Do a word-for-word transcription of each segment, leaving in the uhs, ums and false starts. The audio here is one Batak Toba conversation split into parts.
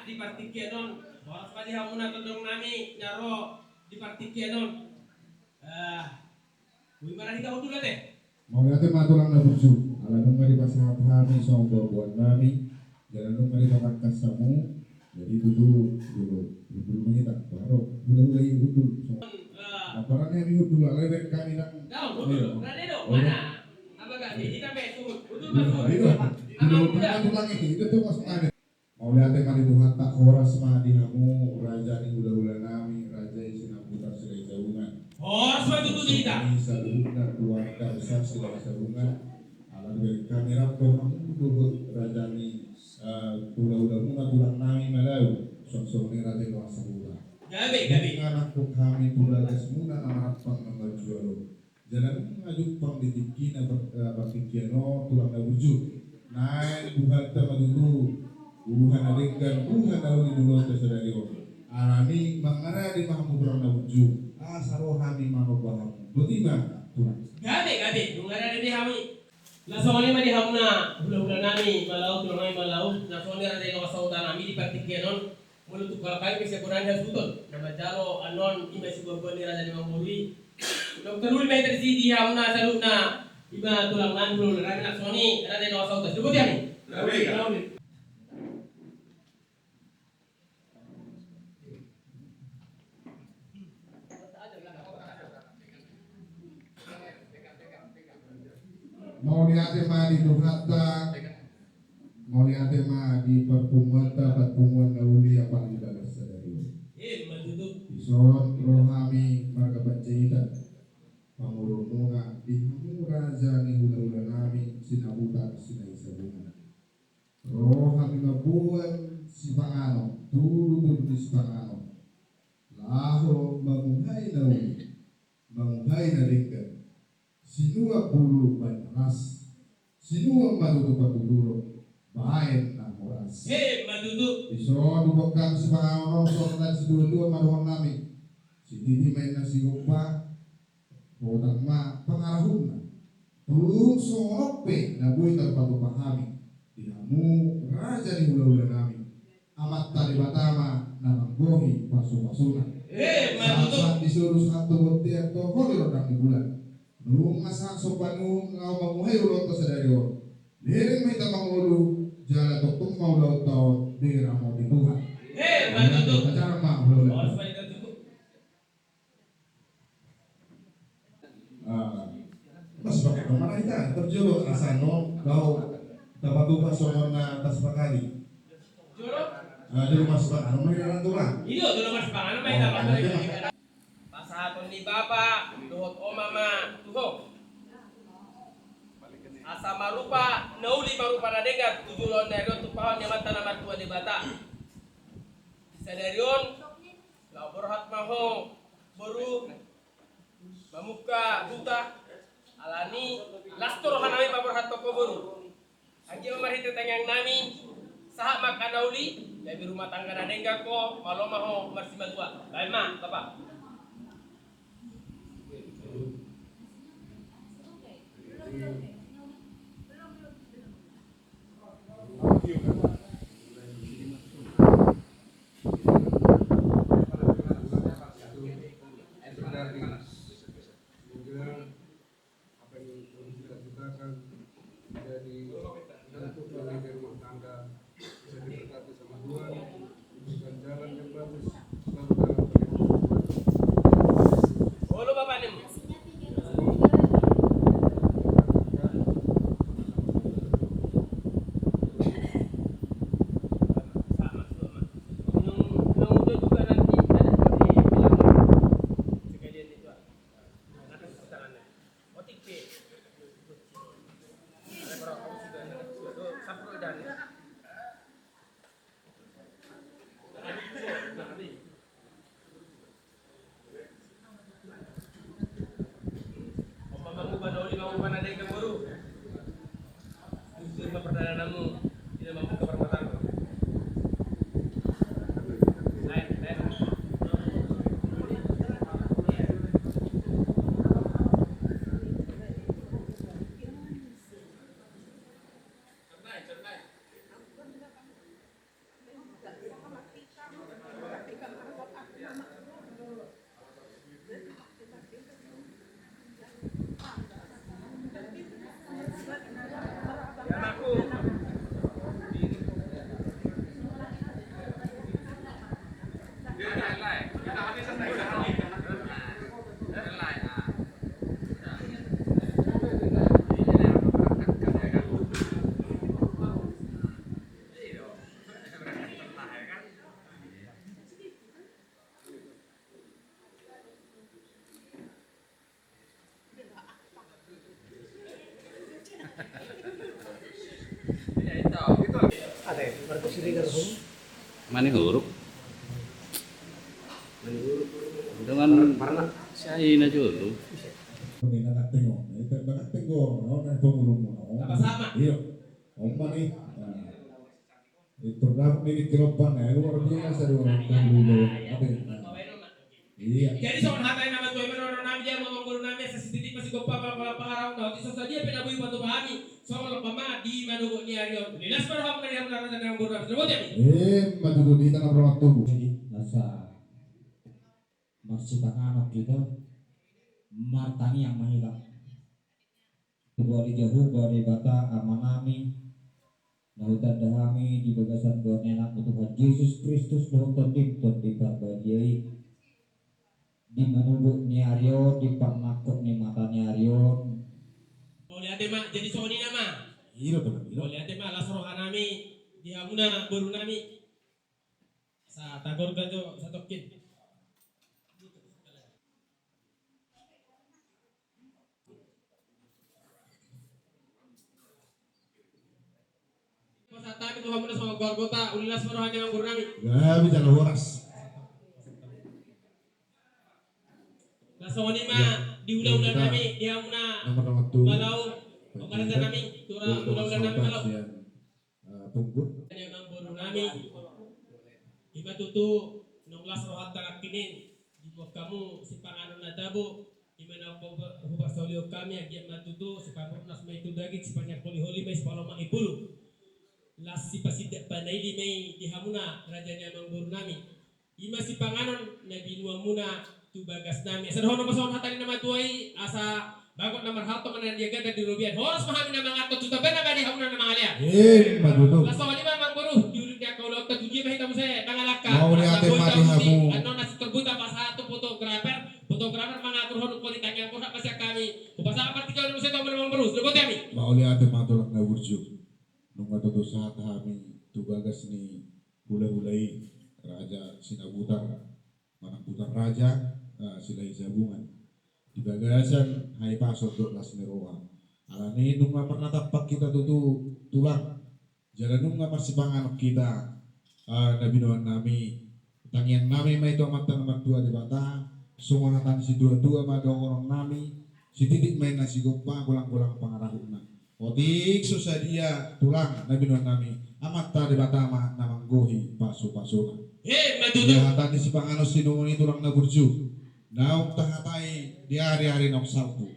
Di partingkian on, horas ma di hamuna tondong nami na ro di partingkian on. Eh, boi ma ra hita hundul ate. Mauliate ma tulang na burju, ala nunga dipasahat hami songon boaboan nami, jala nunga dipatangkas hamu, jadi tutu, tutu, hundul ma hita, baru, hula-hula i hundul. Apa rani hami hundul, alai baen hami nang. Daun, hundul, rade do, mana? Apa gak sih? Hita pe, hundul ma, hundul ma. Ayo, hundul ma tulang i, itu tuh masuk mana? Mauliate ma di Tuhanta, horas ma di hamu raja ni hula-hula nami, raja i Sinan Butar Silahisabungan. Horas ma tutu di hita. Songon i saluhutna keluarga besar Silahisabungan. Ala dibaen hami rap do hamu dohot raja ni, eh, hula-hula muna tulang nami Malau. Songon i raja i Dongan Sahuta. Gabe, gabe. Nunga nangkok hami tu bagas muna na marampang na marjual on. Jala nunga jumpang di tingkina par-, eh, partingkian on tulang na burju. Naeng buhanta ma tutu, buha na denggan, buha na uli di ulaonta sadari on. Alani mangarade ma hamu tulang na burju. Asa ro hami manomba hamu. Boti ma tulang. Gabe, gabe, nunga rade be hami. Na songon i ma di hamuna hula-hula nami Malau, tulang nami Malau. Na songon i raja i Dongan Sahuta nami di partingkian on. Molo tung halak hami pe sian bona ni hasuhuton na manjalo annon, i ma siboaboan ni raja ni amangboru i. Unang taruli ma hita disi di hamuna saluhutna, i ma tulang nami, hula-hula nami, na songon i raja ni Dongan Sahuta. Sudah boti hami. Mauliate ma di Tuhanta. Mauliate ma di parpunguanta, parpunguan na uli apala di bagas sadari on. Ima tutu. Dison ro hami marga Panjaitan, pangurumuna di hamu raja ni hula-hula nami Sinan Butar Silahisabungan. Ro hami mamboan sipanganon, tudu-tudu ni sipanganon, laho mamuhai na uli, mamuhai na denggan. Sinuan bulu baen na las, sinuan ma tutu partuturon baen na horas. Ima tutu. Dison dungkon hami sipanganon on, songon na sidua-dua ma dohonon nami. Sititi ma inna sigompa, hotang ma pangarahutna. Tung songon on pe na boi tarpatupa hami di hamu raja ni hula-hula nami. Amanta Debata ma na manggohi pasu-pasuna. Ima tutu. Sahat-sahat di solu, sahat tu bontean, tu holi rondang ni bulan. Nunga sahat somba ni uhum laho mamuhai ulaonta sadari on. Leleng ma hita mangolu, jala tongtong ma ulaonta on diramoti Tuhan. Ima tutu. Pacaran ma ulaonta. Ah, pas pakai mana kita? Terjolo asa no, kau dapat tugas songon na tas pakali. Ah, di rumah sepak, anu, main anak tulang. Iyo, di rumah sepak, anu, main anak tulang. Pasahaton ni bapa dohot oma ma tu ho. Asa marupa na uli, marupa na denggan tu joloan ni ari on, tumpahon ni Amanta na martua Debata. Sadari on laho borhat ma ho, boru, mamungka huta, alani las do roha nami paborhathon ho, boru. Anggiat ma marhite tangiang nami sahat ma angka na uli, gabe rumah tangga na denggan ho, malo ma ho marsimatua. Baen ma, Bapa. Apa yang kita cita-citakan menjadi bentuk bagian dari rumah tangga bisa diberkati sama Tuhan, diberikan jalan yang bagus, selalu dalam perlindungan Tuhan. Olo, Bapak Nim. Manihuruk. Dengan saya ini dulu. Ini nak tengok, ini tak bakal tengok, orang yang pemulung. Apa sama? Iya. Om mani. Itu rap ini kelopan ya, luar biasa di orang dulu. Ada. Iya. Jadi songon hata ni na matua i ma dohonon nami di hamu amang boru nami, asa sititik ma sigompa ma, ma, pangarahutna, otik so sadia pe na boi patupa hami songon lompa ma di manogot ni ari on. Uli las ma roham na di hamu na raja ni amang boru nami. Sudah boti hami. Eh, matutu di tanah berapa tubuh. Jadi nasa marsipanganon hita, martangiang ma hita. Tuhan i Jahowa Debata Ama nami, na hutanda hami di bagasan goar ni Anakmu Tuhan Jesus Kristus dohot Tondim Tondi Parbadia i, di manogot ni ari on, di parnangkok ni mata ni ari on. Mauliate ma, jadi songon i nama. Iya, betul, iya. Mauliate ma, las roha nami di hamuna boru nami. Sa tagor gajo satongkin. Pasahat hami tu hamuna songon keluargata, uli las ma roha ni amang boru nami. Ya, bisa lah horas. Nah, songon i ma di hulahula nami, di hamuna Malau, pangaraja nami, tu hulahula nami Malau. Punggut. Amang boru nami. Ima tutu, nunga las rohanta nangkin i, diboan hamu sipanganon na tabo, ima na hupasaulihon hami, anggiat ma tutu, sipabornas ma i tu daging, sipanyangkoli-holi ma i, sipalomak i pulu. Las sipasindak panaili ma i di hamuna, raja ni amang boru nami. Ima sipanganon na binuamuna tu bagas nami. Asa dohonon ma songon hata ni na matua i, asa bagot na marhalto ma na di agan na di robean. Horas ma hami na manganhon, tu tamba na badia hamuna na mangalean. Ima tutu. Las songon i ma amang boru, di udut ni angka ulaonta, tu dia ma hita muse mangalangka. Mauliate ma di hamu. Annon na sintor buta pasahat tu fotografer, fotografer mangaturhon, hon i tangiang, borhat ma sian hami. Hupasahat partingkian on muse tu hamu amang boru, sudah boti hami. Mauliate ma tulang na burju. Nunga tutu sahat hami tu bagas ni hulahula i, Raja Sinabutar, manang Butar Raja, ah, Silahi Sabungan. Di bagasan hahipason dohot las ni roha. Alani nunga marnatampak hita tutu tulang. Jala nunga marsipanganon hita, ah, na binoan nami. Tangiang nami ma i tu Amanta na martua Debata, songon hata ni situatua ma dohonon nami, sititik ma inna sigompa, golang-golang pangarahutna. Otik so sadia tulang na binoan nami, Amanta Debata ma na manggohi pasu-pasuna. Ima tutu. Ia hata ni sipanganon sinumon i tulang na burju, naung tahatai di ari-ari naung salpu.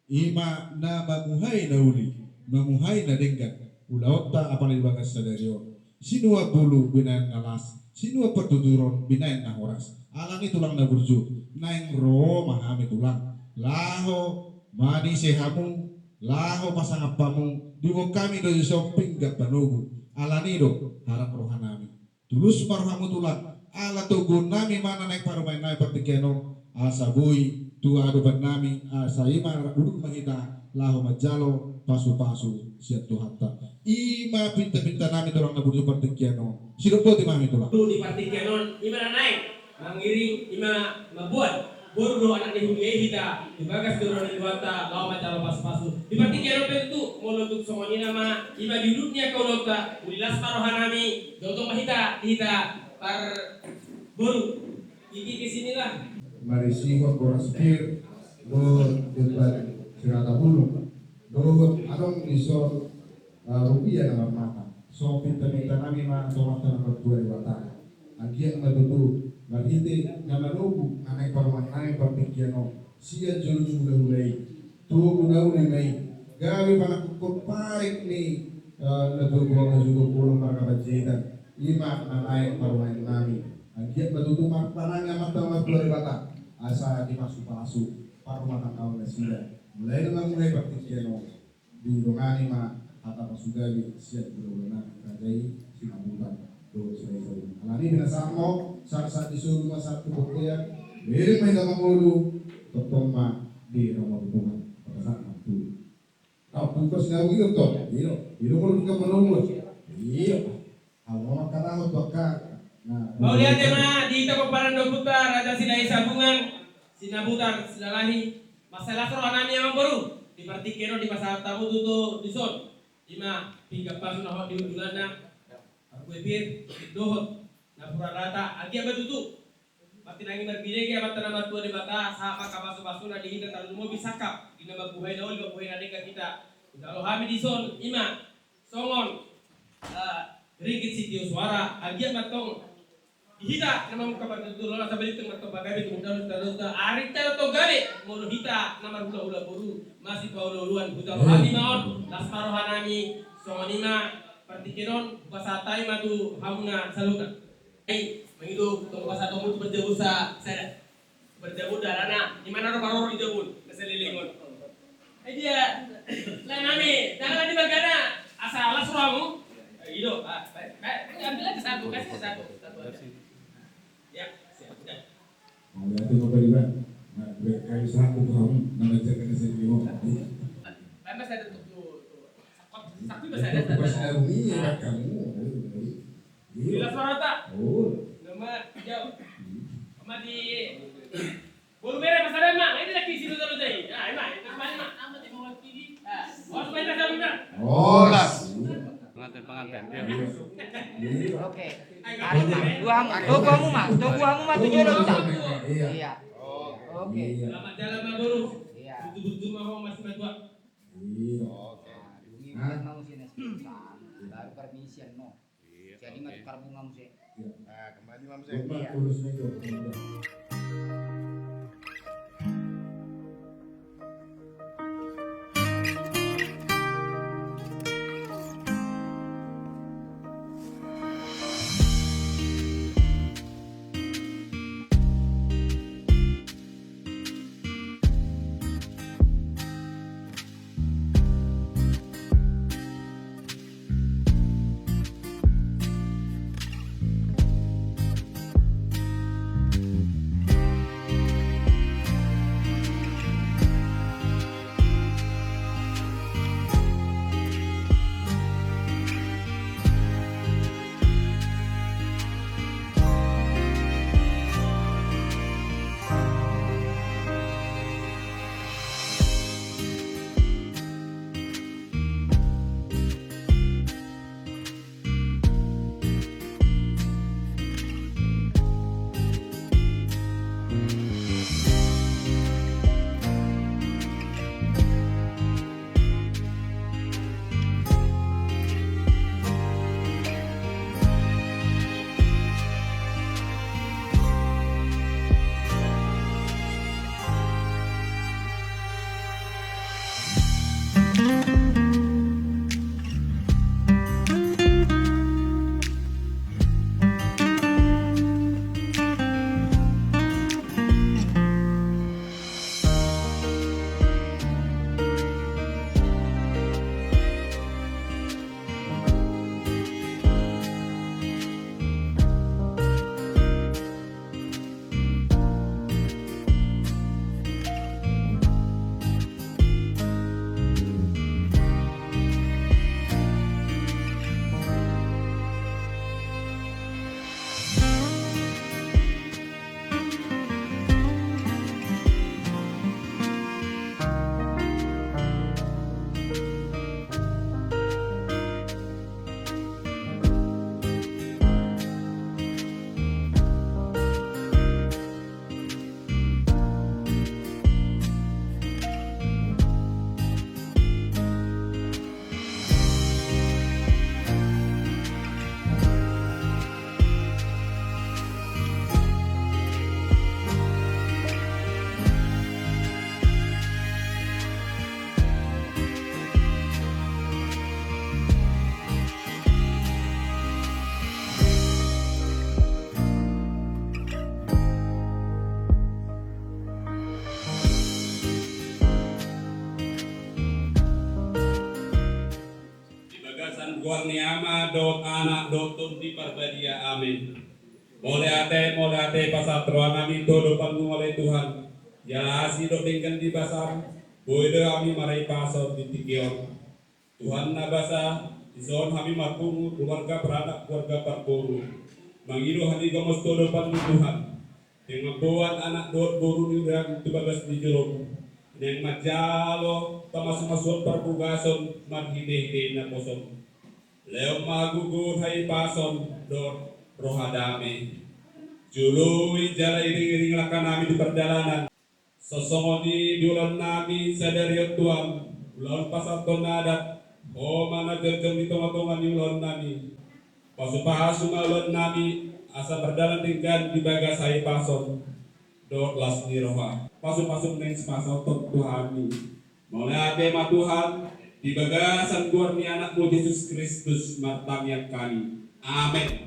Ima na mamuhai na uli, mamuhai na denggan ulaonta apala di bagas sadari on. Sinuan bulu binahen na las, sinuan partuturon binahen na horas. Alani tulang na burju, naeng ro ma hami tulang, laho manise hamu, laho pasangap hamu, diboan hami do dison pinggan panogu. Alani do harap roha nami. Tulus ma rohamu tulang, ala toguon nami ma na naeng parumaen nami partingkian on, asa boi tu adopan nami, asa ima rap bulung ma hita laho manjalo pasu-pasu sian Tuhanta. Ima pinta-pinta nami tulang na burju partingkian on. Sidok boti ma hami tulang. Di partingkian on, ima na naeng mangiring, ima mamboan boru dohot anak ni huria i hita, di bagas ni roha ni Tuhanta, laho manjalo pasu-pasu. Di partingkian on pe tutu, molo tung songon i nama, ima di udut ni angka ulaonta, uli las ma roha nami, tongtong ma hita, di hita, parboru. Iki ke sini lah. Marisi horas pir, dohot demban sirata bulung, dohot adong dison, eh, rupia na marmata. Songon pinta-pinta nami ma tu Amanta na martua Debata. Anggiat ma tutu, marhite na manogu, na naeng parumaen nami partingkian on, sian jolo ni hulahula i, togu na uli ma i, gabe panangkok parik ni, eh, na tubu na jolo bolon marga Panjaitan, ima na naeng parumaen nami. Anggiat ma tutu marpanangi Amanta na martua Debata, asa dipasu-pasu parrumatanggaon nasida. Mulai na mamulai partingkian on. Didongani ma hata pasupasu sian hulahula nami raja i Sinabutar. Alani i pinasahat ma, sahat-sahat di solu ma sahat tu bontean. Bereng ma hita mangolu, tongtong ma di na marhunungan. Pasahat ma tu. Au buka sinabung i do. Iyo. Iyo, molo buka manomu. Iyo. Au ma mangkatahon tu angka. Mauliate ma di hita pomparan ni ompunta Raja Silahi Sabungan, Sinabutar Silalahi. Mansai las roha nami amangboru. Di partingkian on dipasahat hamu tutu dison. Ima pinggan pasu na hot di hundulanna. Parbue pir dohot napuran rata, anggiat ma tutu martinangi marbinege Amanta na martua Debata sahat ma angka pasu-pasuna di hita tarlumobi sangkap di na mambuhai na uli, mambuhai na denggan hita. Hujalo hami dison ima songon, eh, ringgit sitio suara, anggiat ma tong di hita na mamungka partuturan, asa balitung ma tong pagabe tu hundul, ari ta tong gabe molo hita na marhula-hula boru masipaolo-oloan. Hujalo hami ma on, las ma roha nami. Songon i ma partingkian on, hupasahat hami ma tu hamuna saluhutna. Ai mangido tong hupasahat hamu tu parjabu sa sada. Parjabu dalana, di mana ro paroro di jabu na saleleng on. Ai dia, lah nami, jangan di bagana, asa las rohamu. Ido, ah, baik, baik, ambil aja satu, kasih satu, satu aja. Ya, siap, udah. Mauliate ma pariban. Na, gue kai satu kamu, nama jaga na sini mo. Baik, Mas, ada tuh, tuh, tuh. Sakot, sakot, Mas, ada tuh. Pas ada bunyi, ya, kamu. Jelas suara tak? Oh. Nama hijau. Sama di Bolu Merah, Mas, ada, Mak. Ini lagi situ terus, eh. Ya, Mak, itu kembali, Mak. Sama di bawah kiri. Ya. Awas, Mas, ada, Mak. Awas. Pengantin, pengantin. Iya. Oke. Ari ma, dua hamu, togu hamu ma, togu hamu ma tu jolo. Iya. Iya. Oke. Selamat jalan, Mak Guru. Iya. Betul-betul mau masih bantuan. Iya. Oke. Nah, dungi ulang mau sini. Baru permission, no. Iya. Jadi nggak tukar bunga, mesti. Iya. Nah, kembali, Mam, sih. Iya. Ni Ama dohot Anak dohot Tondi Parbadia. Amen. Mauliate, mauliate pasahat rohanami tu adopanMu ale Tuhan. Jala asi dohot denggan ni basaM, boi do hami marhipason di tingki on. Tuhan na basa, dison hami marpungu, keluarga paranak, keluarga parboru. Mangido hami gomos tu adopanMu Tuhan. Naeng mamboan anak dohot boru ni huriaM tu bagas ni jolom. Naeng manjalo pamasumasuon parbagason marhitehite naposoM. Lehon ma hagogoon, hahipason dohot roha dame. Joloi jala iringiring langkanami di pardalanan. Songon i di ulaonnami sadari on Tuhan, ulaon pasahathon adat, Ho ma na jongjong di tongatonga ni ulaonnami. Pasupasu ma ulaonnami asa mardalan denggan di bagas hahipason dohot las ni roha. Pasupasu naeng sipasahathon tu hami. Mauliate ma Tuhan, di bagasan goar ni AnakMu Jesus Kristus martangiang hami. Amen.